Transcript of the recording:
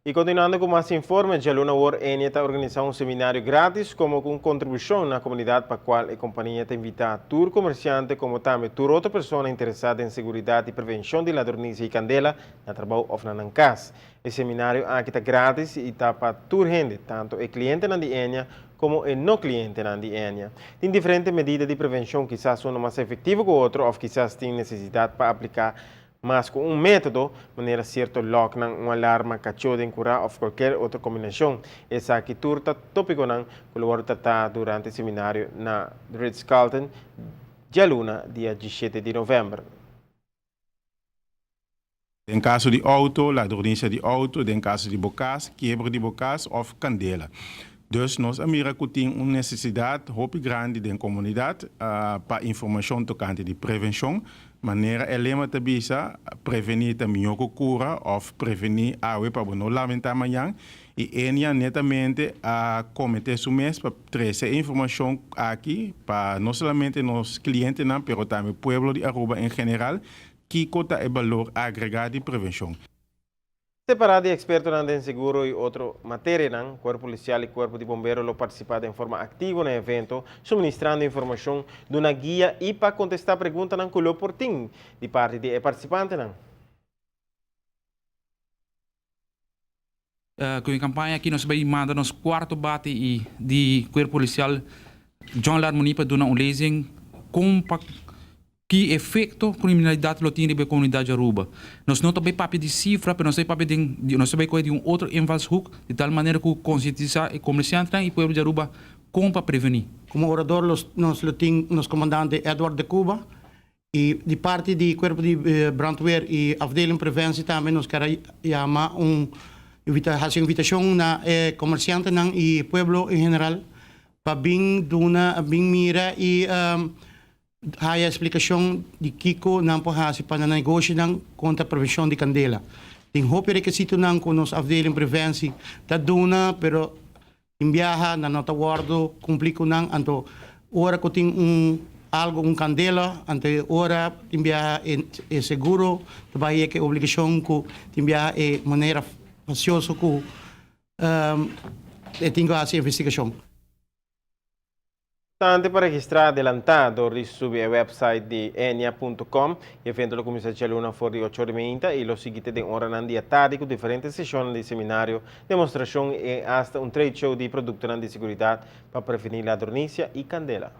Y continuando cu mas informe, dialuna awor Ennia ta organisa un seminario gratis como un contribucion na comunidad, pa cual e compania ta invita tur comerciante como tambe tur otro persona interesa den seguridad y prevencion di ladronicia y candela na trabou of na cas. E seminario aki ta gratis y ta pa tur hende, tanto e clientenan di Ennia como e no clientenan di Ennia. Tin diferente medida di prevencion, kisas un mas efectivo cu otro of kisas tin necesidad pa aplica mas cu un metodo, manera cierto lock nan, un alarma, cacho den cura of cualkier otro combinacion. Esaki tur ta topiconan cu lo wordo trata durante e seminario na Ritz-Carlton, dialuna, dia 17 di november. Den caso di auto, ladronicia di auto, den caso di bo cas, kiebro di bo cas of candela. Dus nos a mira cu tin un necesidad hopi grandi den comunidad pa informacion tocante di prevencion. Manera e lema ta bisa, preveni ta miho cu cura, of preveni awe pa no lamenta mañan. Y Ennia netamente a compromete su mes pa trece informacion aki pa no solamente nos clientenan, pero tambe pueblo di Aruba en general, kico ta e balor agrega di prevencion. Separa di expertonan di seguro y otro materia, Cuerpo Policial y Cuerpo di Bombero lo participa di forma activo na e evento, suministrando informacion, duna guia y pa contesta preguntanan cu lo por tin di parti di participantenan. Cu e campaña aki nos ta bay manda nos cuarto bate y di Cuerpo Policial John Larmonie pa duna un lezing con ki efecto criminalidad lo tin riba comunidad di Aruba. Nos no ta bay papia di cifra, pero nos ta bay di un otro invalshoek, di tal manera cu concientisa e comerciante y pueblo di Aruba con pa preveni. Como orador nos tin nos comandante Edward de Cuba y di parti di Cuerpo di Brandweer y afdeling preventie tambe nos kier yama un invita, haci invitacion na comerciantenan y pueblo en general pa bin duna, bin mira y haya explicacion di kico nan por haci pa nan negoshinan contra prevencion di candela. Tin hopi requisitonan cu nos afdeling preventie ta duna, pero tin biaha nan no ta wordo cumpli cu nan, anto ora cu tin un algo, un candela, anto ora tin biaha e seguro ta bay cu obligacion cu tin biaha e manera facioso cu e tin cu haci investigacion. Importante pa registra adelanta door di subi e website di ennia.com. E evento lo cuminsa dialuna for di 8 or mainta y lo sigui den oranan di atardi cu diferente sesion di seminario, demostracion y hasta un trade show di producto di seguridad pa preveni ladronicia y candela.